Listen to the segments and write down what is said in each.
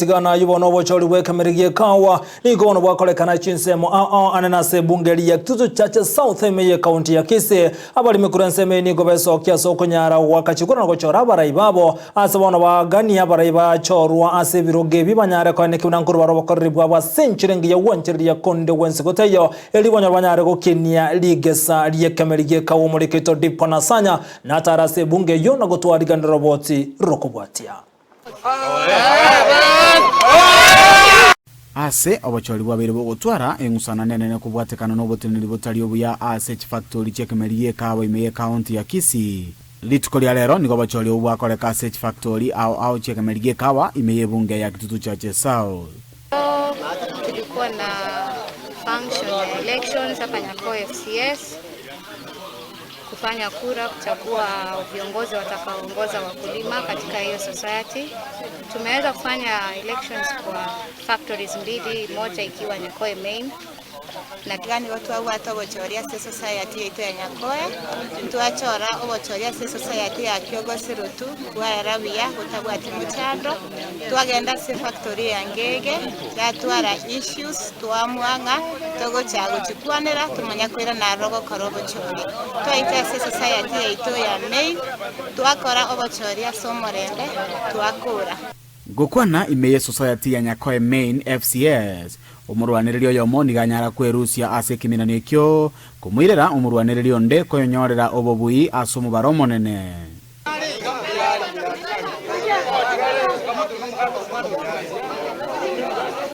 Tigana ayio bono obochori bw'ekemeri gi'ekawa nigo bono bwakorekana chinsemo ao ao ane nase ebunge eria ya Kitutu Chache South ime y'ekaunti ya Kisii. Abaremi korwa ensemo eye nigo besokia ase okonyara goaka chikura na gochora abarai babo ase bono baganie abarai bachorwa ase ebirogo ebi banyare koenekia buna nkorwa bare obokoreri bwabo ase enchera engiya gwanchereria konde gwensi gotaiyo erio banyore banyare gokinia rigesa ri'ekemeri gi'ekawa omoriki oito Dipo Nasanya natare ase ebunge eyio na gotwariganera roboti rokobwatia. Ase obochori bwabeire bogotwara eng'usana nenene kobwatekana noboteneneri botari obuya ase chifactori chi'ekemeri gi'ekawa ime y'ecounty ya Kisii. Rituko ria rero nigo obochori obwo bwakoreka ase chifactori ao ao chi'ekemeri gi'ekawa ime y'ebunge ya Kitutu Chache South. Tulikuwa na function ya elections hapa Nyakoe FCS kufanya kura kuchagua viongozi watakaoongoza wakulima katika hiyo society. Tumeweza kufanya elections kwa factories mbili, moja ikiwa Nyakoe main na Iga nigo twabwate obochori ase esociety yaito ya Nyakoe, ntwachora obochori ase esociety ya Kiogosi-Rutu bwaera buya botabwati mochando, twagenda ase efactory ya Ngege yatwara issues twaamua ng'a togocha gochikwanera tomanya koirana aroro gokora obochori. Twaika ase esociety yaito ya Main twakora obochori ase omorembe twakora. Gokwana ime y'esosayati ya Nyakoe Main FCS, omorwanereria oyomo nigo anyara kwerusia ase ekeminani ekio, komoirera omorwanereria onde koyonyorera obobui ase omobaro omonene.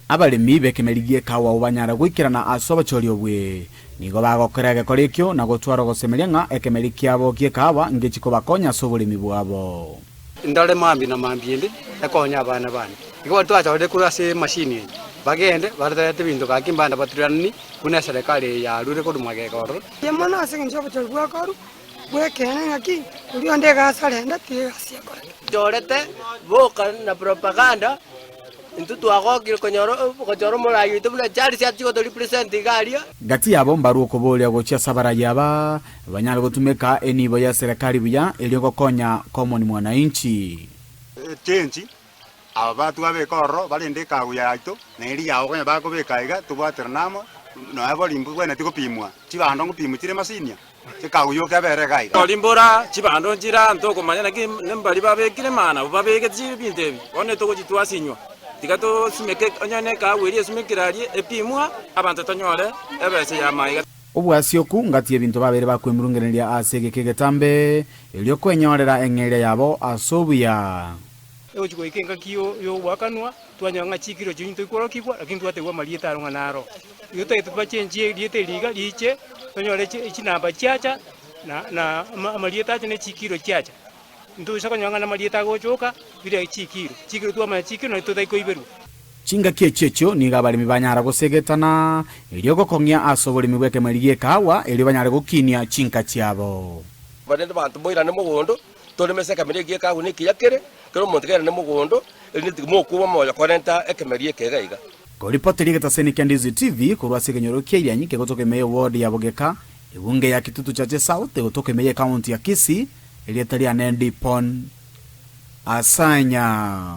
Abaremi b'ekemeri gi'ekawa abwo banyara goikerana ase obochori obwe, nigo bagokora egekora ekio na gotwara ogosemeria ng'a ekemeri kiabo gi'ekawa ngechi kobakonya ase oboremi bwabo. Ndore mambia na mambia ende ekonya abana bane. Igo twachorire korwa ase emashini eye, bagende barete ebinto gaki mbande baturanani buna eserekari eye yarure korwa magega ororo. Mbuya mono ase engencho y'obochori bwakorwa bw'ekeene ng'aki oria onde egasi arende tiga egasi ekoreke. Chorete boka na propaganda, intwe twagokire konyora gochora omorai oito buna Charles achie goto represent iga aria. Gati yabo mbarue okoboria gochia ase abarai aba, banyare gotumeka enibo ya serekari buya erio gokonya common mwananchi. Echenchi, aba batwabeka ororo barende ekagu yaito, na eria yabo konya bakobeka iga tobwaterane amo, nonya bori mbobwenereti gopimwa, chibando ngopimwa chire masinia, ekagu yoka ebere iga iga. Tori mbora, chibando nchira, ntokomanya naki mbari babekire maana abwo babegete ebinto ebi, bono togochi twasinywa. Tiga tosimeke onye nekagu eria esimekire aria epimwa, abanto tonyore ebesa ya maiga. Obwasioku ngati y'ebinto babeire bakwemurungereria ase egeka egetambe, erio kwenyorera eng'eria yabo ase obuya. Egochia goika engaki y'ogoakanwa, twanyora ng'a chikiro chiria ntoikorokigwa, lakini twategwa amarieta aro ng'a naro. Igo totagete tobachenchie erieta eri iga riiche, tonyore chinamba chiacha, na na amarieta ache ne chikiro chiacha. Ntoisa konyora ng'a namarieta agochoka, biria chikiro. Chikiro twamanya chikiro nario totari koiberwa. Chingaki echio echio nigo abaremi banyara gosegetana, erio gokong'ia ase oboremi bw'ekemeri gi'ekahawa, erio banyare gokinia chinka chiabo. Barende abanto moirane mogondo, toreme ase ekemeri eke gi'ekahawa nekiya kere, kera omonto kairane mogondo, erinde timokuba moyo korenta ekemeri eke iga iga. Koripoteri egetaseni kia Ndizi TV korwa ase ekenyoro kia Irianyi kegotoka ime y'eward ya Bogeka, ebunge ya Kitutu Chache South egotoka ime y'ecounty ya Kisii, Erieta riane Dipon Asanya.